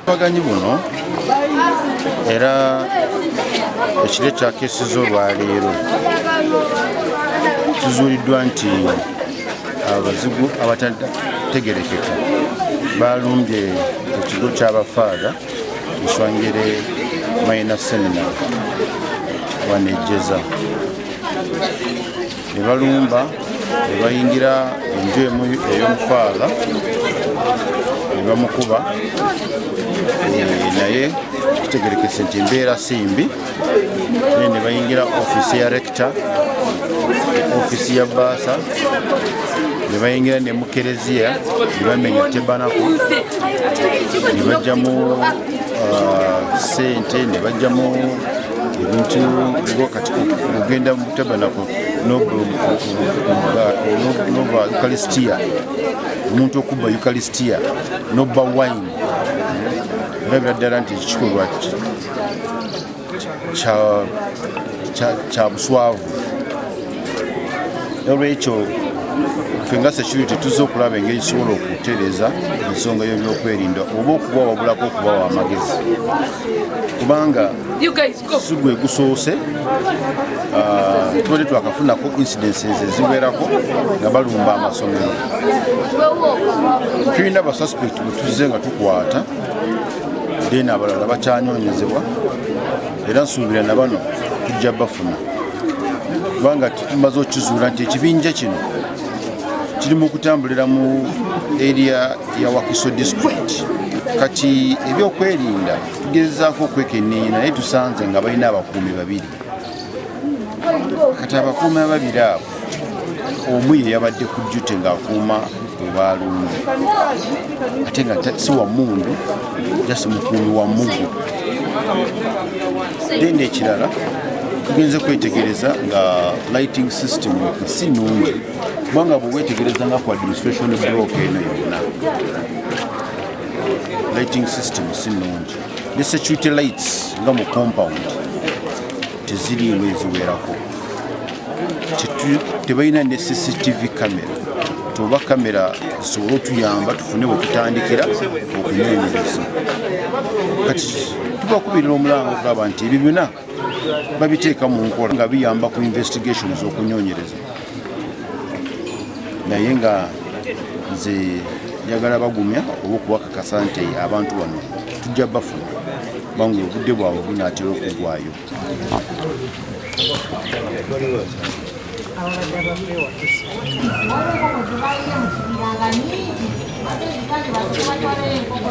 Baganyi buno era ekiro ekyakeseza olwaleero kizuuliddwa nti abazigu abatategerekeka balumbye ekigo ky'abafaada Nswangere Minor Seminary wano ejjeza ne balumba ne bayingira enju emu ey'omufaala ne bamukuba. Naye kitegerekese nti embeera si mbi, naye ne bayingira ofiisi ya rector, ofiisi ya bursar, ne bayingira ne mu kereziya ne bamenya tabernacle ne bajjamu sente ne bajjamu ebintu. Kati ogenda mu tabernacle noba Eucharistia, omuntu okubba Eucharistia nobba wine, olabira ddala nti ekikolwa kya buswavu. Olwekyo ffe nga security tuzze okulaba engeri kisobola okutereeza ensonga y'ebyokwerinda oba okubawabulako, okubawa amagezi, kubanga si gwe gusoose. Tubadde twakafunako incidences eziwerako nga balumba amasomero. Tulina abasuspect bwe tuzze nga tukwata, then abalala bakyanyonyezebwa, era nsuubira na bano tujja bafuna, kubanga tumaze okukizuula nti ekibinja kino kiri mu kutambulira mu area ya Wakiso District. Kati ebyokwerinda tugezaako okwekenneenya, naye tusanze nga balina abakuumi babiri. Kati abakuumi ababiri abo, omu ye yabadde ku duty ng'akuuma bwe baalumbye, ate nga si wa mundu, just mukuumi wa mugu. Then ekirala, tugenze kwetegereza nga lighting system si nnungi, kubanga bwe wetegereza nga ku administration block eno yonna lighting system si nnungi, ne security lights nga mu compound teziriimu eziwerako. Tebalina ne CCTV camera, oba kamera zisobole otuyamba tufune we tutandikira okunoonyereza. Kati tubakubirira omulanga okulaba nti ebyo byonna babiteeka mu nkola nga biyamba ku investigations, okunoonyereza. Naye nga nze njagala bagumya oba okubakakasa nti abantu bano tujja bafuna, kubanga obudde bwabwe bunaatera okugwayo. Ababadde abava ewakiso. Waliwo enkoko zebayiye mu kibira nga nyingi, badde zigambye batwaleyo enkoko.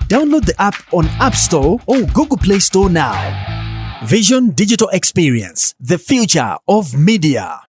Download the app on App Store or Google Play Store now. Vision Digital Experience, the future of media.